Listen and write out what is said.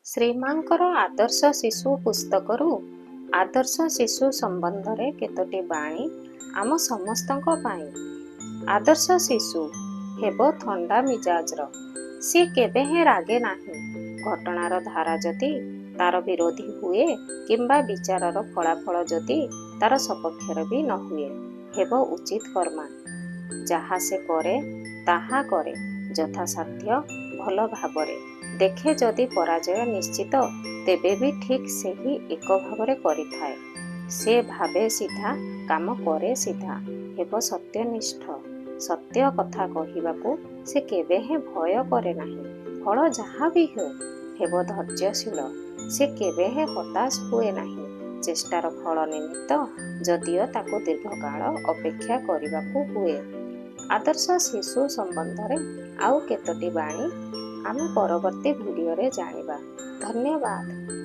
ଶ୍ରୀମାଙ୍କର ଆଦର୍ଶ ଶିଶୁ ପୁସ୍ତକରୁ ଆଦର୍ଶ ଶିଶୁ ସମ୍ବନ୍ଧରେ କେତୋଟି ବାଣୀ ଆମ ସମସ୍ତଙ୍କ ପାଇଁ। ଆଦର୍ଶ ଶିଶୁ ହେବ ଥଣ୍ଡା ମିଜାଜର। ସିଏ କେବେହେଁ ରାଗେ ନାହିଁ। ଘଟଣାର ଧାରା ଯଦି ତାର ବିରୋଧୀ ହୁଏ କିମ୍ବା ବିଚାରର ଫଳାଫଳ ଯଦି ତାର ସପକ୍ଷରେ ବି ନ ହୁଏ, ହେବ ଉଚିତ କର୍ମା। ଯାହା ସେ କରେ ତାହା କରେ ଯଥାସାଧ୍ୟ ଭଲ ଭାବରେ। ଦେଖେ ଯଦି ପରାଜୟ ନିଶ୍ଚିତ, ତେବେ ବି ଠିକ୍ ସେହି ଏକ ଭାବରେ କରିଥାଏ। ସେ ଭାବେ ସିଧା, କାମ କରେ ସିଧା। ହେବ ସତ୍ୟନିଷ୍ଠ। ସତ୍ୟ କଥା କହିବାକୁ ସେ କେବେହେଁ ଭୟ କରେ ନାହିଁ, ଫଳ ଯାହା ବି ହେଉ। ହେବ ଧୈର୍ଯ୍ୟଶୀଳ। ସେ କେବେହେଁ ହତାଶ ହୁଏ ନାହିଁ, ଚେଷ୍ଟାର ଫଳ ନିମିତ୍ତ ଯଦିଓ ତାକୁ ଦୀର୍ଘକାଳ ଅପେକ୍ଷା କରିବାକୁ ହୁଏ। ଆଦର୍ଶ ଶିଶୁ ସମ୍ବନ୍ଧରେ ଆଉ କେତୋଟି ବାଣୀ ଆମେ ପରବର୍ତ୍ତୀ ଭିଡ଼ିଓରେ ଜାଣିବା। ଧନ୍ୟବାଦ।